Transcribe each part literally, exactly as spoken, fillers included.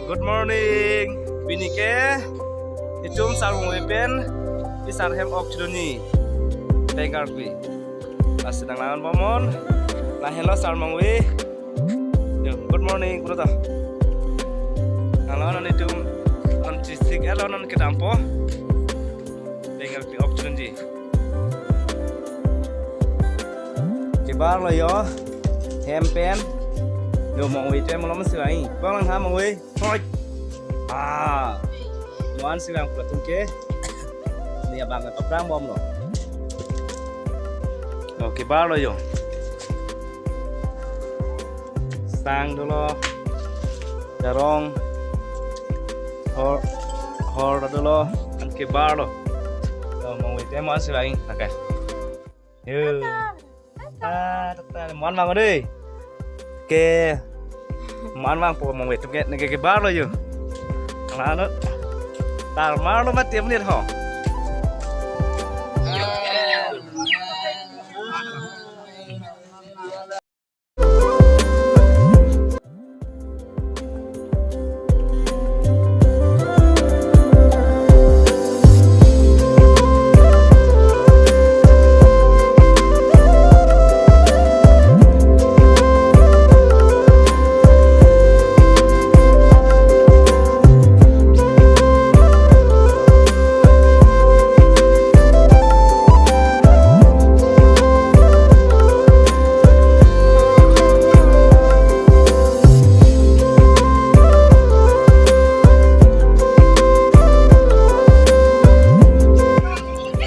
Good morning. Pini ke itum Sar Mongve pen isar hem ok chedunji. Pengar pi. Lasi nanglang bomnon. Lahenlo Sar Mongve. Yo, good morning, bro ta. Nanglang non itum non chisik elo non kedampo. Pengar pi ok chedunji. Kebarlo yo. Hem pen. Yo, Mongve te malom si ai. Bang lang ha Mongve. Hoi. Ah. Mo-an si lang pula tum ke. Ni abang ta prang bomlo. Yo, kebarlo yo. Sang dolo. Darong. Hor, hor dolo. An kebarlo. Yo, Mongve te mo-an si lang. Oke. Yo. Ah, tata, mo-an vang dei. Ke. Mo-an vangpo Mongve tum ke, ne ke kebarlo yo. Lalo. Tarmarlo mati menit ho.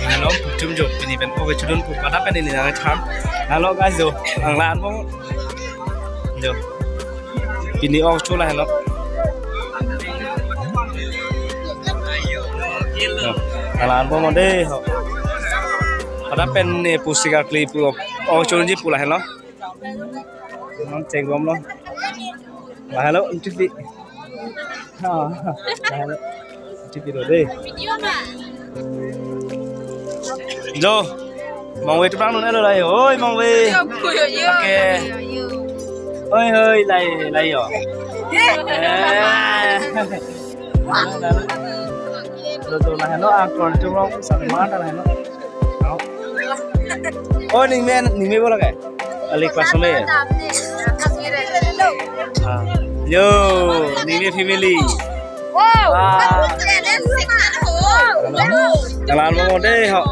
Hello, tum jo, pini pen ok chedun pu pada pen neli nangthan. Hello guys, jo, nanglang mo. Jo. Pini ok cho lahenlo. Jo. Nanglang bomnon dei ho. Pada pen ne pusi ka kli pu ok chedunji pu lahenlo. Non cheng bomlo. Lahenlo, N T V. Ah, lahenlo. N T V lo dei. Jo. Mongve tu prang nun elo lai. Oi, Mongve. Yo, yo, yo. Oke. Yo, yo. Oi, oi, lai, lai yo. Eh. Lo, lo, lahenlo, aktor chungrong, sang mana lahenlo. Oh, ningme, ningme bola ke? Ali class me. Ah. Yo, ningme family. Wow. Ah. Nanglang bomnon dei ho.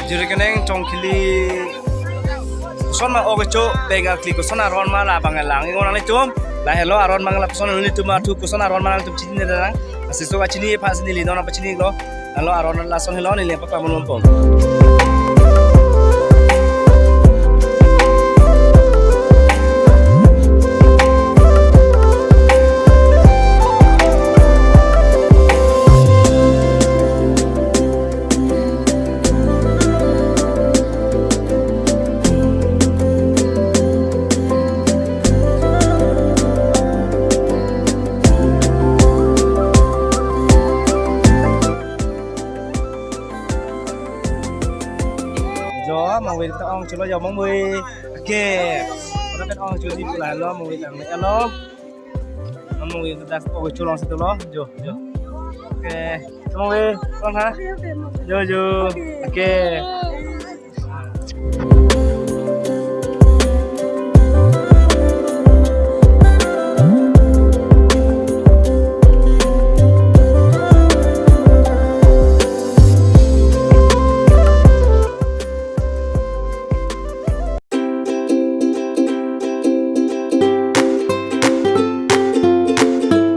Juri keneng Chongkhili. Koson ma ok cho, pengar kli koson aron ma labang lang ingon nanglitum. Lahenlo aron ma lapuson nanglitum athu koson aron ma nangtum chinine dang. Lasi so kachini aphan si neli non pachinilo. Lahenlo aron lason helo neli paklam bomnon. Jo, Mongve ta ong cholo jo Mongve. Oke. Ora pen ong cholo di pula lo Mongve tang elo. Mongve ta ong cholo si to lo. Jo, jo. Oke. Mongve, ong ha. Jo, jo. Oke.